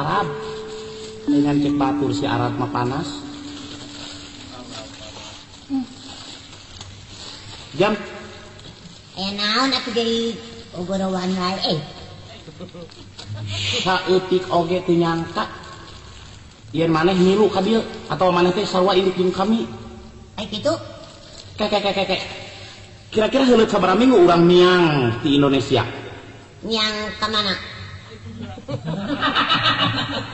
Arab. Dengan cek batur si Arab mah panas. Jam. Aya naon atuh jadi ogorowan wae. Saeutik oge teu nyangka yen maneh milu ka dieu atawa maneh teh sarua induk jeung kami. Ai kitu? Kek. Kira-kira heuleut sabaraha minggu urang miang di Indonesia? Miang ka mana?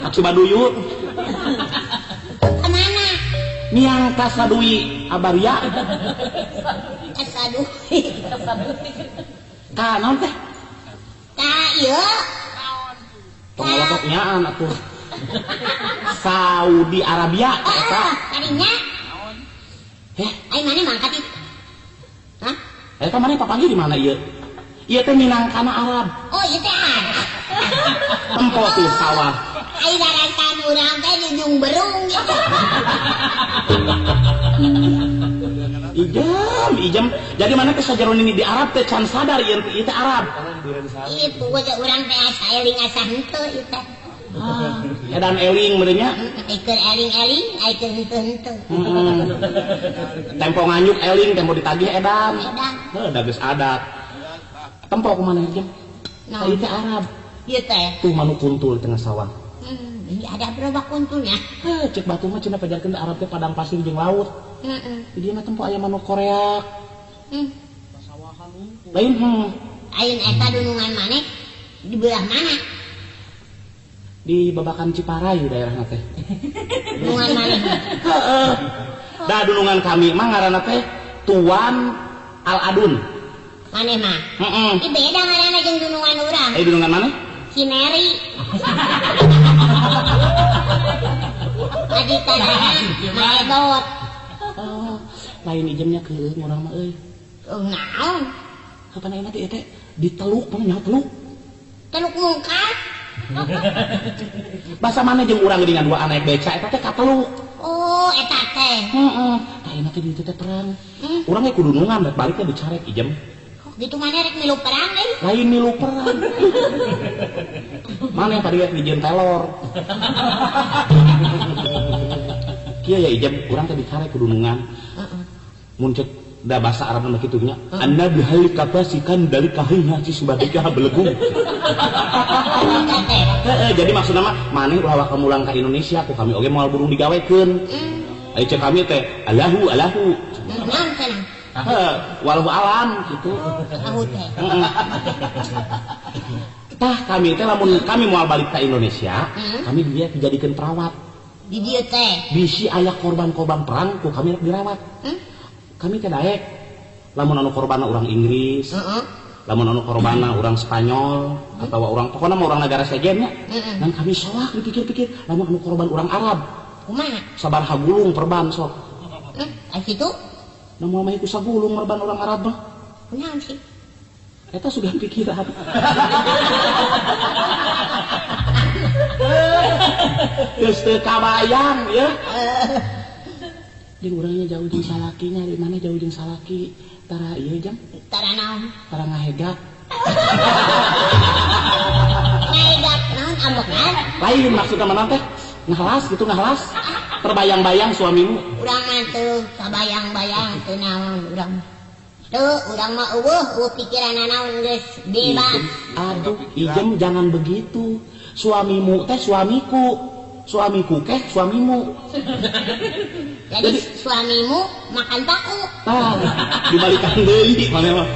Ka Cibaduyut. Ka mana? Miang ka Sadui Abaria. Ka Sadui. Ka naon teh? Ka ieu. Tong nyaan atuh. Saudi Arabia eta. Kadinya. Heh, ai maneh mangkat itu? Hah? Eta maneh papanggih di mana ieu? Ieu teh minangkana Arab. Oh, ieu teh Arab. Tempo tuh sawah. Ai daratan urang teh di Ujung Berung gitu. Ijem. Jadi mana teh sajaron ini di Arab teh can sadar ieu teh Arab. Ieu puguh urang teh asa eling asa henteu ieu teh. Edan eling meureunnya. Keur eling-eling, ai keur henteu-henteu. Tempo nganyuk eling, tempo ditagih edan. Heuh, da geus adat. Tempo kumaha jem? Nah, ieu teh Arab. Ieu teh. Tuh manuk kuntul di tengah sawah. Ini ada berapa kuntulnya? Heuh, cek batu mah cenah pajarkeun Arab teh padang pasir jeung laut. Heeh. Di dieu mah tempo aya manuk Korea. Lain Ayeun eta dunungan maneh di belah mana? Di Babakan Ciparai daerahna teh. Dunungan maneh. Heeh. Da dunungan kami mah ngaranna teh Tuan Al Adun. Maneh mah? Heeh. Ih beda ngaranna jeung dunungan urang. Eh dunungan maneh? Cineri. Adikanana Maedot. Oh, lain ijemnya keung urang mah euy. Naon? Kapan ayeuna teh teh di teluk mah nya teluk. Teluk mungkar. Basa maneh jeung urang geuningan dua naik beca eta teh ka teluk. Oh, eta teh. Heeh. Tah ayeuna teh di ditu teh perang. Urang ge kudunungan rek balik teh dicarek ijem. Gitu maneh rek milu perang deui? Lain milu perang. Maneh tadi rek dijieun telor. Kieu ya ijem urang teh dicarek kudunungan. Heeh. Mun cek da bahasa Arab mah kitu nya. Anna bihal kapasikan dari kahina ci subadika belegung. Heeh, jadi maksudna mah maneh ulah waka mulang ka Indonesia ku kami oge moal burung digawekeun. Ai cek kami teh alahu alahu. Naon cenah? Heeh, walau alam gitu. Ahu teh. Tah kami teh lamun kami moal balik ka Indonesia, kami dia dijadikeun perawat. Di dieu teh. Bisi aya korban-korban perang ku kami rek dirawat. Kami teh daek. Lamun anu korbanna urang Inggris, lamun anu korbanna urang Spanyol atawa urang pokona mah urang nagara sejen nya. Ngan kami soak dipikir-pikir lamun anu korban urang Arab. Kumaha? Sabaraha gulung perban sok. Ai kitu? Nah moal mah ku sagulung merban urang Arab mah. Kunaon sih? Eta sudah pikiran. Geus teu kabayang ya. Jeung urangnya jauh jeung salakinya, di mana jauh jeung salaki? Tara ieu jam? Tara naon? Tara ngahegak. Ngahegak naon ambekan? Lain maksudna mah teh ngahalas gitu ngahalas. Terbayang-bayang suamimu. Urang mah teu kabayang-bayang teu naon urang. Teu urang mah eueuh eueuh pikiran naon geus bebas. Aduh, ijem jangan begitu. Suamimu teh suamiku. Suamiku keh suamimu. Jadi suamimu makan paku. Tah, dibalikan deui maneh mah.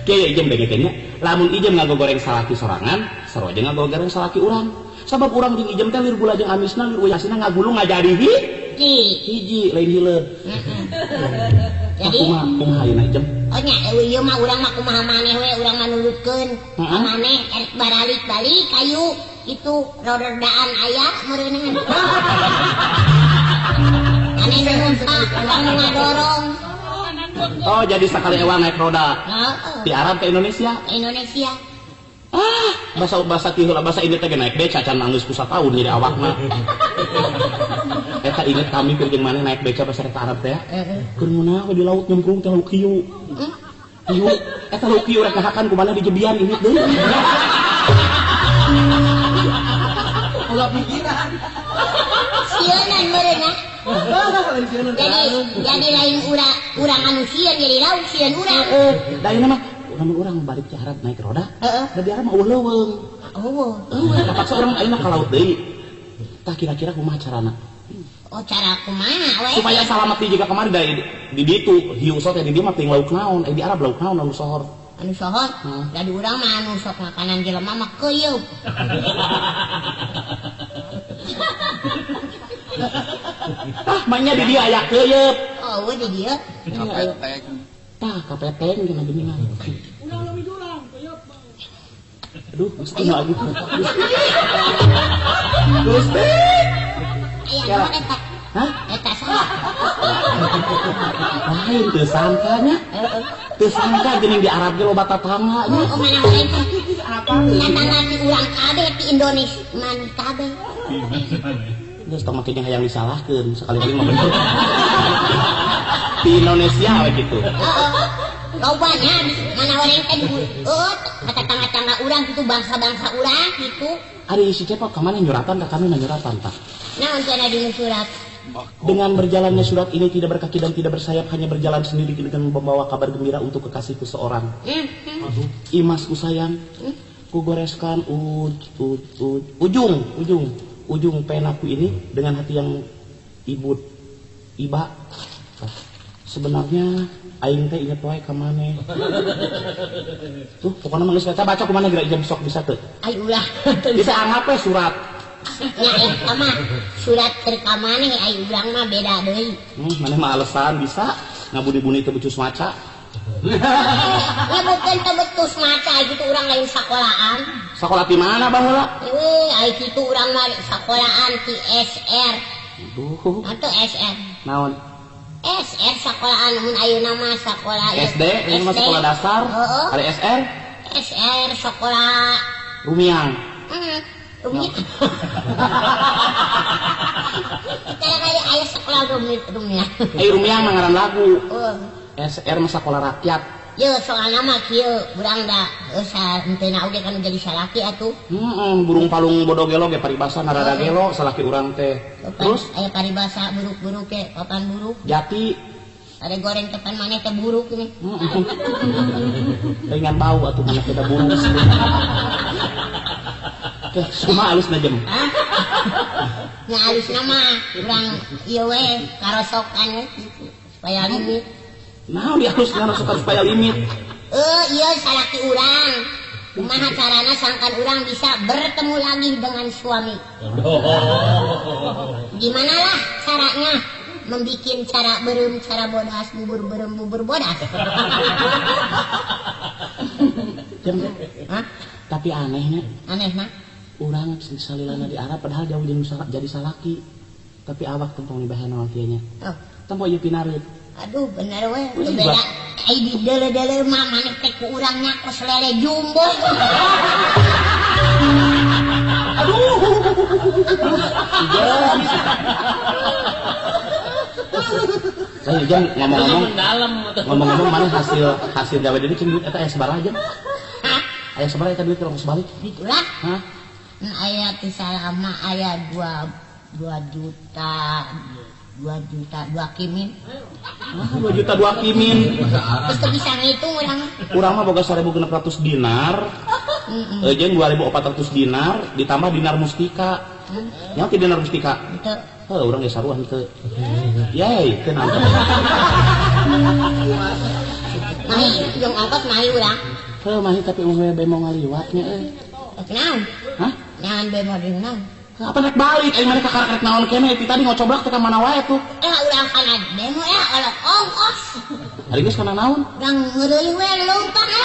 Kieu ijem dengekeun nya. Lamun ijem ngagogoreng salaki sorangan, sarua jeung ngagogoreng salaki urang. Sabab urang jeung ijem teh lir gula jeung amisna lir uyasina ngagulung ngajadi hiji. Hiji lain hileud. Jadi kumaha kumaha ayeuna ijem? Oh nya ieu mah urang mah kumaha maneh we urang mah nulutkeun. Maneh erek baralik-balik kayu itu roderdaan aya meureunana. Maneh numpak urang nu ngadorong. Oh, jadi sakali ewang naik roda. Heeh. Di Arab ke Indonesia? Indonesia. Ah, bahasa kieu heula bahasa ini teh naik beca can anggeus ku sataun jadi awakna. Eta inget kami keur jeung maneh naik beca bahasa ka Arab teh. Keur ngunaha we di laut nyemplung teh lauk hiu. Hiu, eta lauk hiu rek ngahakan ku maneh di jebian inget deui. Boga pikiran. Sieunan meureun. Jadi lain urang anu sieun jadi lauk sieun urang. Heeh, da ayeuna mah urang balik ke Arab naik roda. Heeh. Da di Arab mah eueuh leuweung. Eueuh. Eueuh, kapaksa urang ayeuna ka laut deui. Tah kira-kira kumaha carana? Oh, cara kumaha we? Supaya salamet di jiga kamari da di ditu hiu sok teh di dieu mah teuing lauk naon, di Arab lauk naon anu sohor. Anu sohor? Da di urang mah anu sok makanan jelema mah keuyeup. Tah manya di dieu aya keuyeup. Oh, di dieu. Kapeteng. Tah kapeteng cenah geuningan. Urang leuwih jurang keuyeup. Aduh, Gusti lagi. Gusti. Aya naon eta? Hah? Eta saha? Lain teu sangka nya. Teu sangka geuning di Arab ge loba tatangga nya. Oh, mana lain teh? Tatangga ti urang kabeh ti Indonesia man kabeh. Geus tong make jeung hayang disalahkeun sakali-kali mah bener. Di Indonesia we kitu. Heeh. Loba nya mana urang teh heueuh tatangga-tangga urang kitu bangsa-bangsa urang kitu. Ari si Cepot ka mana nyuratan ka kami nyuratan tah. Naon cenah dinu surat? Dengan berjalannya surat ini tidak berkaki dan tidak bersayap, hanya berjalan sendiri dengan membawa kabar gembira untuk kekasihku seorang. Imasku sayang, kugoreskan ujung penaku ini dengan hati yang ibut iba. Sebenarnya aing teh inget wae ka maneh. Tuh, pokona mah geus eta baca kumaha geura ijab sok bisa teu. Ai ulah. Bisa anggap we surat. Nya eta mah surat keur ka maneh ai urang mah beda deui. Maneh mah alasan bisa ngabuni-buni teu becus maca. Ya bukan teu becus maca kitu urang lain sakolaan. Sakola ti mana baheula? Eueuh, ai kitu urang mah sakolaan ti SR. Aduh. Atuh SR. Naon? SR sakolaan mun ayeuna mah sakola SD, ini mah sekolah dasar. Heeh. Ari SR? SR sekolah Rumiang. Heeh. Rumiang. Kadang-kadang aya sekolah Rumiang. Eh Rumiang mah ngaran lagu. Heeh. SR mah sekolah rakyat. Ye soalna mah kieu urang da henteu na oge kan jadi salaki atuh. Heeh, burung palung bodo gelo ge paribasa narada gelo salaki urang teh. Terus aya paribasa buruk-buruk ge papan buruk. Jati ada goreng tepan maneh teh buruk ini. Heeh. Ringan bau atuh maneh teh buruk. Teh kumaha alusna jem? Hah? Nya alusna mah urang ieu we karosokan we kitu supaya limit. Nah, dia harus ngarosokan supaya limit. Iya salaki urang. Kumaha carana sangkan urang bisa bertemu lagi dengan suami. Gimana lah caranya membikin cara berem, cara bodas, bubur berem, bubur bodas. Hah? Tapi anehnya. Aneh mah? Urang salilana di Arab padahal jauh jadi salaki. Tapi awak tempong dibahan naon kieu nya. Oh. Tempo ieu pinareut. Aduh bener we, teu beda. Ai di deuleu-deuleu mah maneh teh ku urang nya kos lele jumbo. Aduh. Saya jang ngomong-ngomong mana hasil gawe deui cing duit eta aya sabaraha jang? Hah? Aya sabaraha eta duit kalau balik? Itulah. Hah? Aya teh salama aya 2 juta. 2 juta 2 kimin. 2 juta 2 kimin. Terus teu bisa ngitung urang. Urang mah boga 1.600 dinar. Jeung 2.400 dinar ditambah dinar mustika. Nyaho ti dinar mustika? Henteu. Heuh urang ge sarua henteu. Yey, teu nantep. Mahi jeung ongkos mahi urang. Heuh mahi tapi eueuh bemo ngaliwat nya euy. Naon? Hah? Naon bemo deui naon? Apa rek balik? Aing maneh kakak rek naon keneh ti tadi ngocoblak teh ka mana wae tuh. Urang kana demo ya olok ongkos. Ari geus kana naon? Urang ngeureuleuh we leumpang ah.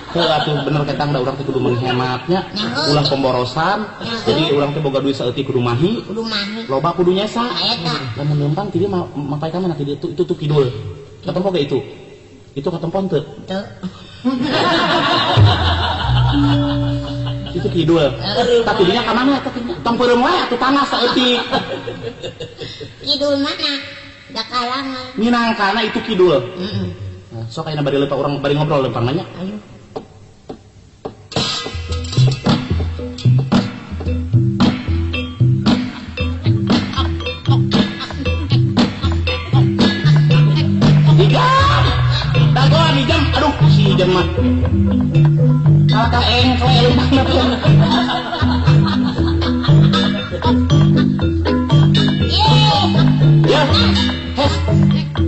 Heuh atuh bener ketang da urang teh kudu menghematnya, ulah pemborosan. Jadi urang teh boga duit saeutik kudu mahi. Kudu mahi. Loba kudu nyesa. Eta. Lamun leumpang ti dieu mapai ka mana ti dieu itu tuh kidul. Katempo ge itu. Itu katempo teu? Teu. Itu kidul. Tapi dinya ka mana eta? Tong peureum wae atuh tanah saeutik. Kidul mana? Da kalangan. Minangkana itu kidul. Heeh. Sok ayeuna bari leumpang urang bari ngobrol leumpang nanya. Ayo. Ijam. Dagoan Ijam. Aduh, si Ijam mah. Kalah engkle leumpangna teh. Ya. Hes.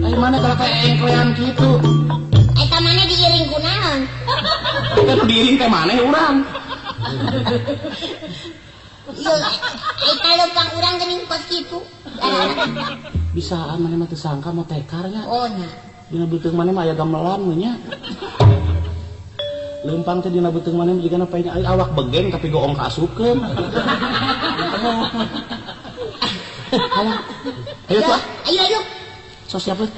Ai mana kalau kayak engklean kitu? Eta mana diiring ku naon? Eta nu diiring teh maneh urang. Ieu eta leumpang urang geuning kos kitu. Bisaan maneh mah teu sangka mau tekar nya. Oh nya. Dina beuteung maneh mah aya gamelan we nya. Leumpang teh dina beuteung maneh jigana pae awak begeng tapi goong kaasupkeun. Ayo. Ayo tuh. Ayo ayo. So siap lu.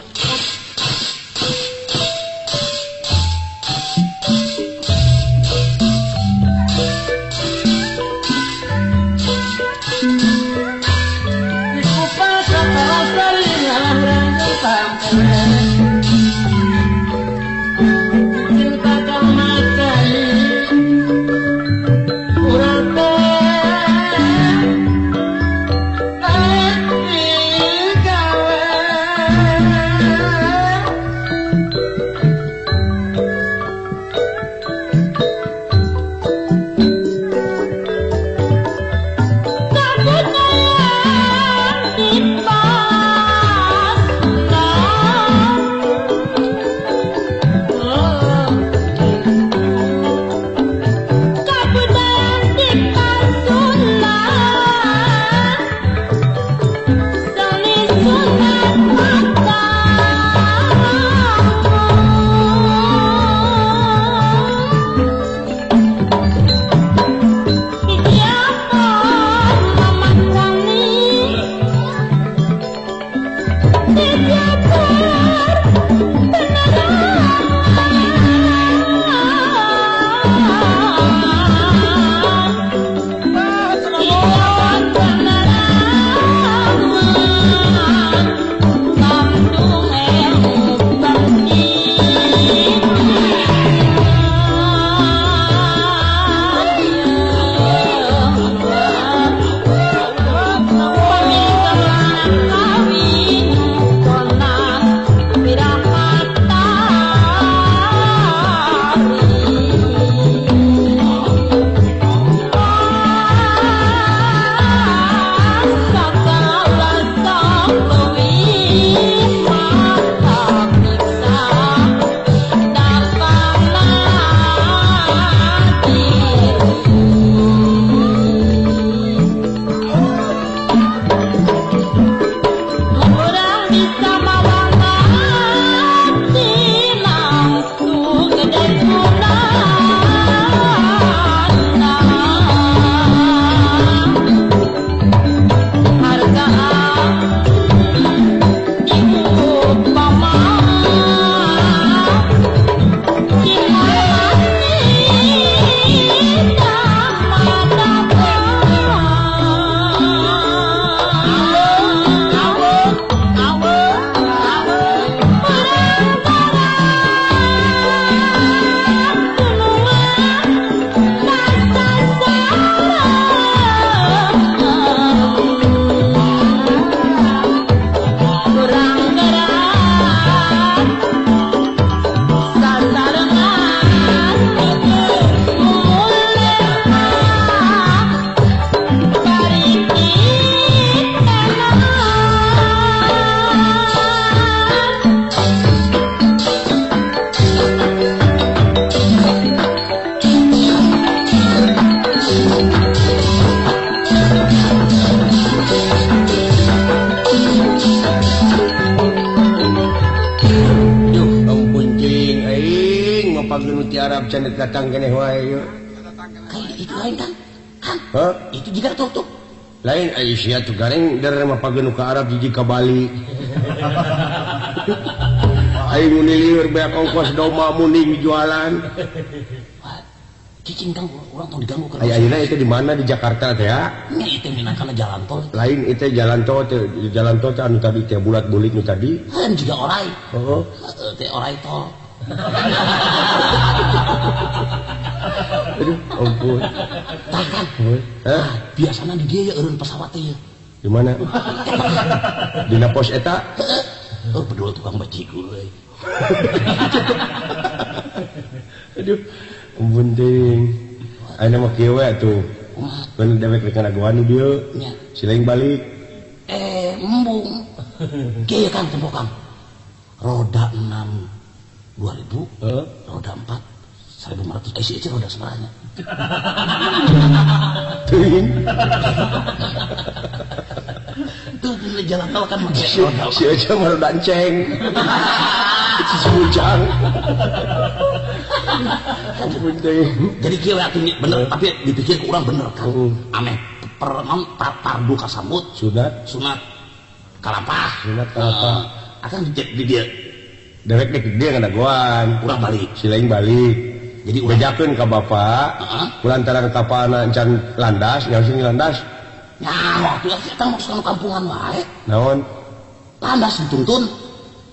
Datang keneh wae yeuh. Itu lain Kang. Kang. Hah? Itu juga tutup. Lain ai sia tuh gareng der mah pageun ka Arab jiji ka Bali. Aing muni lieur beak ongkos domba muning jualan. Cicing Kang urang tong diganggu keur. Ayeuna itu di mana di Jakarta teh ya? Nya itu minangkana jalan tol. Lain itu jalan tol teh jalan tol teh anu tadi teh bulat bulit nu tadi. Heuh juga orai. Heeh. Teh orai tol. Aduh, ampun. Tah Kang. Hah? Biasana di dieu ya eureun pesawat teh. Di mana? Dina pos eta? Heeh. Oh, bedul tukang bajigur euy. Aduh. Ampun ting. Ayeuna mah kieu we atuh. Keun dewek rek ngadagoan di dieu. Silaing balik. Embung. Kieu Kang tempo Kang. Roda 6 2000, roda 4 1500. Si ieu roda sabaranya. Teuing. Tuh di jalan tol kan make roda. Si ieu mah roda enceng. Si bujang. Jadi kieu we atuh bener tapi dipikir ku urang bener kan. Ameh pardu kasambut, sunat sunat kalampah. Sunat kalampah. Akan di dia dewek dek dia ngadagoan. Urang balik. Silaing balik. Jadi urang bejakeun ka bapak. Kulantaran kapalna encan landas, nyaho sing landas. Nah, waktu eta mah geus kampungan wae. Naon? Landas dituntun.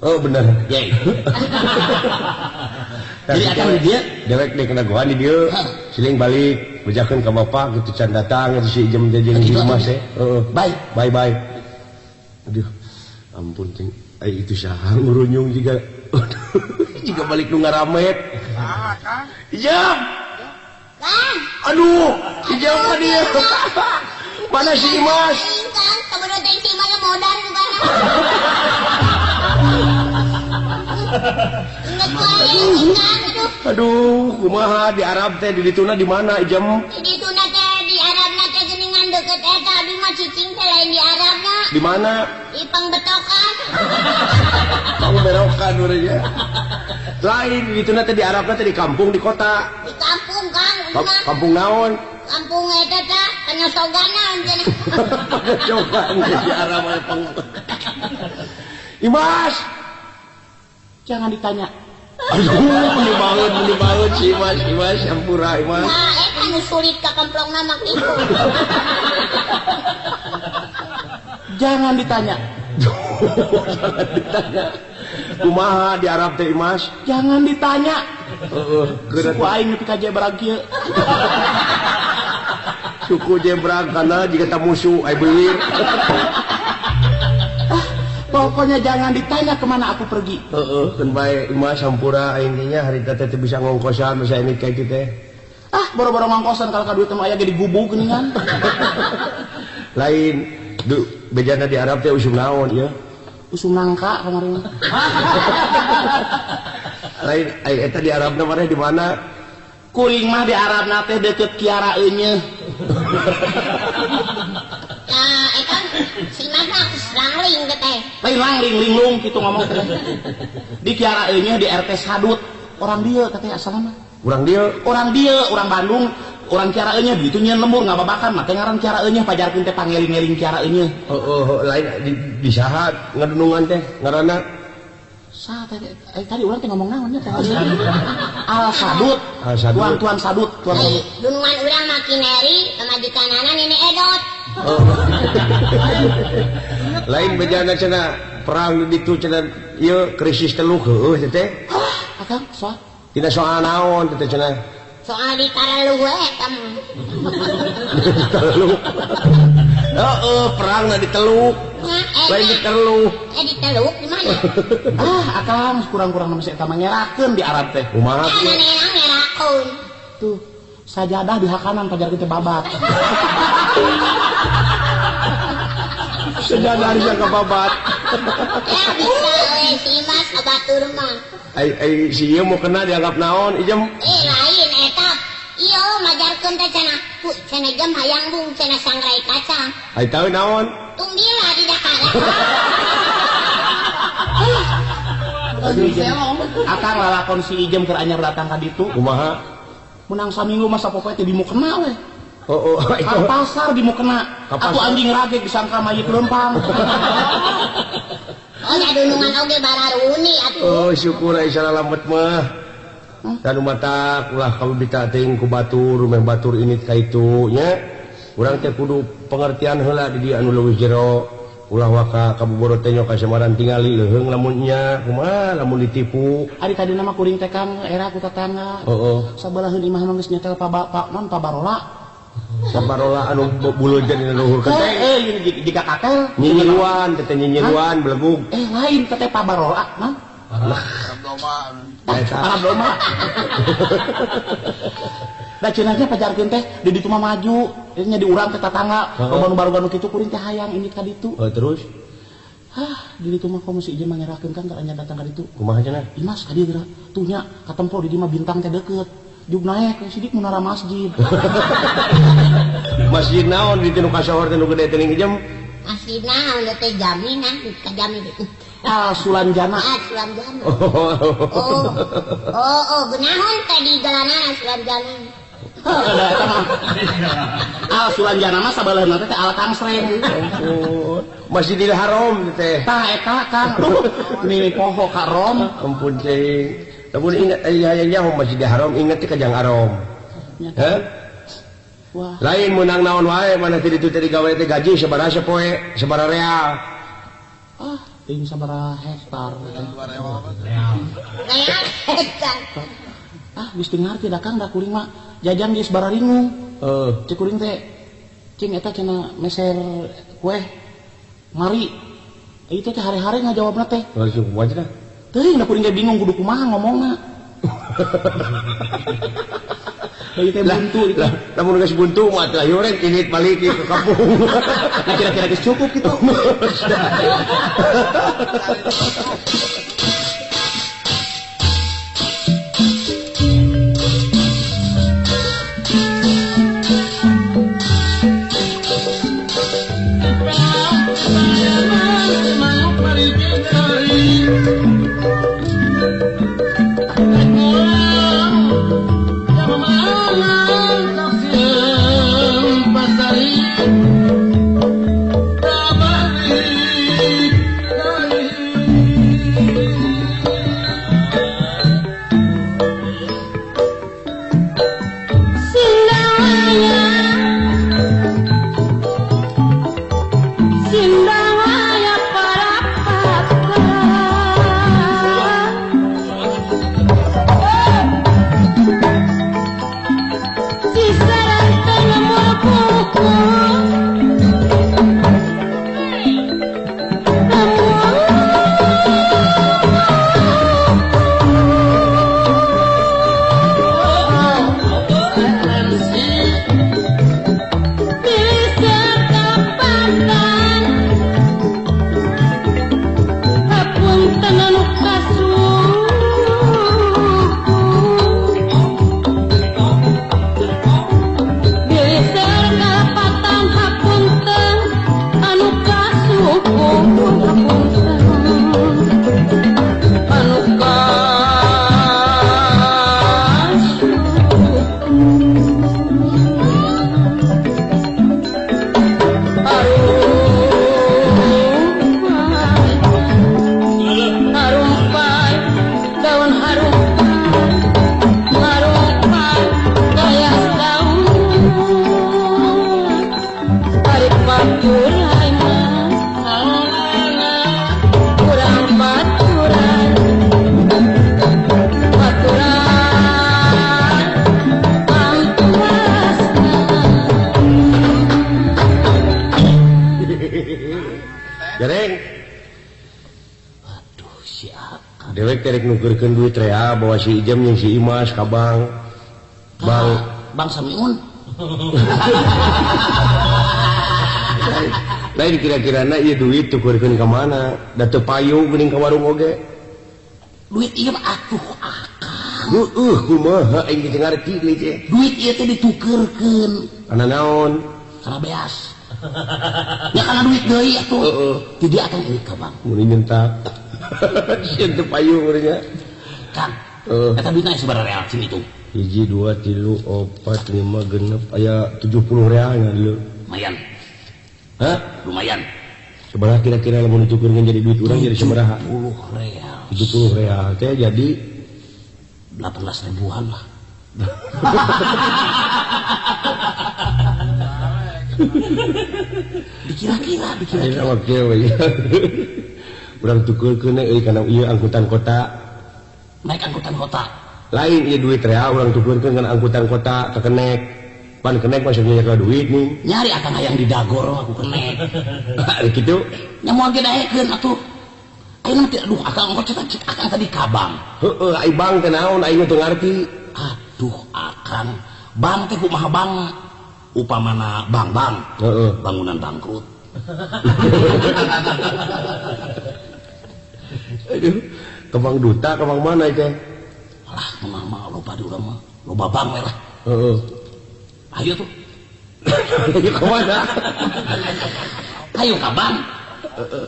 Oh bener. Ye. Jadi akan di dia dewek dek ngadagoan di dieu. Silaing balik, bejakeun ka bapak kitu can datang itu si Ijem jeung di rumah teh. Heeh. Bye. Bye bye. Aduh. Ampun ting. Ai itu saha ngurunyung juga. Jika balik nu ngaramet. Ah, Kang. Ijam. Kang. Aduh, Ijam mah dia. Mana si Imas? Kang, kamu teh si Imas modar juga. Aduh, kumaha di Arab teh di dituna di mana Ijam? Di dituna teh di Arabna teh geuningan deukeut eta abdi mah cicing teh lain di Arabna. Di mana? Di Pangbetokan. Pangberokan urangnya. Lain di dituna teh di Arabna teh di kampung di kota. Di kampung Kang, kampung naon? Kampung eta teh Panyosogana cenah. Panyosogan di Arab mah pang. Imas. Jangan ditanya. Aduh, meni banget si Imas, Imas, ampura Imas. Nah, eta nu sulit ka kamplongna mah kitu. Jangan ditanya. Jangan ditanya. Kumaha di Arab teh Imas? Jangan ditanya. Heeh, suku aing nepi ka jebrag kieu. Suku jebrag kana jiga ta musuh ai beuir. Pokoknya jangan ditanya kemana aku pergi. Heeh, keun bae Imas hampura aing teh nya harita teh teu bisa ngongkosan masa ini kayak kitu teh. Ah, boro-boro ngongkosan kalau ka duit mah aya ge digubug geuningan. Lain du bejana di Arab teh usum naon ieu? Usum nangka kemarin. Lain ai eta di Arabna maneh di mana? Kuring mah di Arabna teh deukeut Kiara Eunyeah. Nah, eta si Mas mah langling teh. Lain langling linglung kitu ngomong teh. Di Kiara Eunyeah di RT Sadut. Orang dieu katanya asalna mah. Urang dieu, orang dieu, orang Bandung, orang Kiara Eunyeah ditu nyeun lembur ngababakan mah teh ngaran Kiara Eunyeah pajarkeun teh pangeling-eling Kiara Eunyeah. Heeh, lain di saha ngadunungan teh ngaranna? Sa teh tadi urang teh ngomong naon nya teh. Al Sadut. Tuan Tuan Sadut, Tuan Sadut. Dunungan urang mah Kineri, pamajikanana Nini Edot. Oh. Lain bejana cenah perang di ditu cenah ieu krisis teluk heueuh teh. Hah, akang soal tidak soal naon teh cenah. Soal di taralu we eta mah. Teluk. Heeh, perangna di teluk. Lain di teluk. Di teluk di mana? Ah, akang kurang-kurang mah eta mah ngerakeun di Arab teh. Kumaha? Ngerakeun. Tuh, sajadah di hakanan pajarkeun teh babat. Sajadah bisa kababat. Ya bisa we si Mas abatur mah. Ai ai si ieu mau kena dianggap naon Ijem? Lain eta. Ieu majarkeun teh cenah. Bu cenah jam hayang bung cenah sangrai kacang. Ai tahu naon? Tunggila di dahar. Akang lalakon si Ijem keur anyar datang ka ditu. Kumaha? Menang saminggu masa pokoe teh dimukena we. Oh, oh, ka pasar dimukena. Atuh anjing ragek disangka mayit leumpang. Oh, nya dunungan oge bararuni atuh. Oh, syukur ai salalamet mah. Dan mata ulah kabita teuing ku batur, meh batur ini ka itu nya. Urang teh kudu pengertian heula di dieu anu leuwih jero. Ulah waka kabuboro teh ka Semarang tingali leuheung lamun nya kumaha lamun ditipu. Ari tadi nama kuring teh Kang era ku tatangga. Heeh. Sabalaheun imah mah geus nyetel pa non pabarola. Pabarola anu buluh jadi luhur kenteng. Jika katel nyinyiruan teh nyinyiruan belegug. Lain teh pabarola mah. Arab doma. Da cenah ge pajarkeun teh di ditu mah maju, nya di urang teh tatangga, loba nu baruga nu kitu kuring teh hayang indit ka ditu. Heuh terus? Hah, di ditu mah komo si ieu mah ngerakeun kan nya datang ka ditu. Kumaha cenah? Imas ka dieu geura. Tuh nya katempo di dieu mah bintang teh deukeut. Jug naek sidik munara masjid. Masjid naon di teu nu kasohor teh nu gede teh ning ijem? Masjid naon teh jaminan ka jami ditu. Ah, Sulanjana. Ah, Sulanjana. Oh, geunahon teh di jalanana Sulanjana. Al Sulanjana mah sabalaheuna teh al Kangsreng. Ampun. Masjidil Haram teh. Tah eta Kang. Mimi poho ka Rom. Ampun cing. Lamun ingat hayang nyaho Masjidil Haram ingat teh ka Jang Arom. Heh? Wah. Lain meunang naon wae mana teh ditu teh digawe teh gaji sabaraha sapoe, sabaraha real. Ah, ting sabaraha hektar. Real hektar. Ah, geus teu ngarti da Kang da kuring mah jajan geus bararingung. Heeh. Cek kuring teh cing eta cenah meser kue mari. Itu teh hare-hare ngajawabna teh. Langsung kumaha cenah? Teuing da kuring ge bingung kudu kumaha ngomongna. Ieu teh buntu itu. Lamun geus buntu mah teh hayu rek init balik ke kampung. Nah kira-kira geus cukup kitu. Nukerkeun duit rea bawa si Ijem jeung si Imas ka bank. Bang Bang Samiun. Lain kira-kirana ieu duit tukeurkeun ka mana? Da teu payu geuning ka warung oge. Duit ieu mah atuh akang. Heueuh kumaha aing teu ngarti deui teh. Duit ieu teh ditukeurkeun. Kana naon? Kana beas. Ya kana duit deui atuh. Heeh. Ti dia akang ieu ka bank. Mun nyentak. Sieun teu payu urangnya. Kang, eta duitna sabaraha real cing itu? 1 2 3 4 5 6 aya 70 realnya dulu. Lumayan. Hah? Lumayan. Sabaraha kira-kira lamun ditukeurkeun jadi duit urang jadi sabaraha? 70 real. 70 real teh jadi 18 ribuan lah. Dikira-kira, dikira-kira. Urang tukeurkeun euy kana ieu angkutan kota. Naik angkutan kota. Lain ieu duit rea urang tukeurkeun kana angkutan kota ka kenek. Pan kenek mah nya duit nih. Nyari akang hayang di dagor aku kenek. Ari kitu. Nya moal ge daekeun atuh. Ayeuna teh aduh akang ongkos cek akang tadi ka bank. Heueuh ai bank teh naon aing teu ngarti. Aduh akang, bank teh kumaha bank? Upamana bank-bank, heeh, bangunan bangkrut. Aduh, ke bank duta, ke bank mana itu? Alah, mah mah loba di urang mah, loba bank we lah. Heeh. Ayo tuh. Ayo ke mana? Ayo ka bank. Heeh.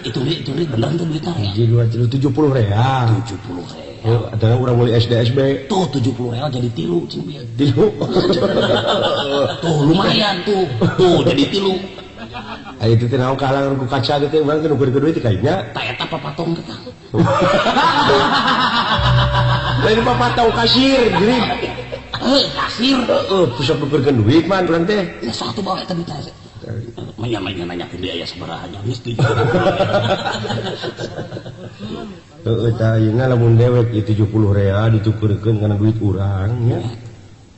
Itu duit beneran tuh duitnya ya? 70 real. 70 real. Ada orang mulai SDSB. Tuh 70 real jadi tilu cing bieu. Tilu. Tuh lumayan tuh. Tuh jadi tilu. Aya itu teh naon kahalangan ku kaca teh urang teh nukeurkeun duit kayaknya. Ta eta papatong teh. Lain papatong kasir jadi. Heuh, kasir. Heeh, pusat nukeurkeun duit mah urang teh. Ya sok atuh bawa eta duitna. Manya-manya nanyakeun dia aya sabaraha nya geus di. Heeh tah ayeuna lamun dewek ieu 70 real ditukeurkeun kana duit urang nya.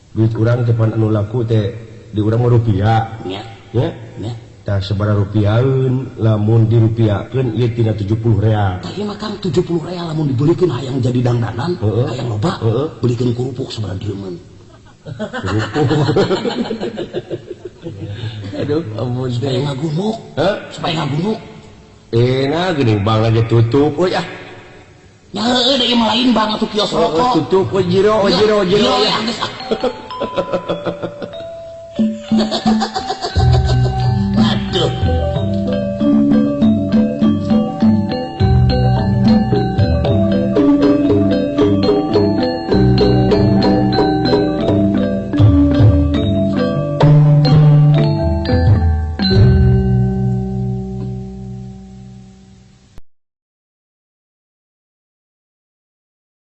Duit urang teh pan anu laku teh di urang mah rupiah. Nya. Nya. Nya. Tah sabaraha rupiaheun lamun dirupiahkeun ieu tina 70 real. Tah ieu mah Kang 70 real lamun dibelikeun hayang jadi dangdanan, hayang loba, belikeun kerupuk sabaraha dreumeun. Kerupuk. Aduh, ampun supaya ngagunuk. Hah? Supaya ngagunuk. Nah geuning bank aja tutup euy ah. Ya heueuh da ieu mah lain bank atuh kios rokok. Tutup euy jero jero jero. Ya geus ah.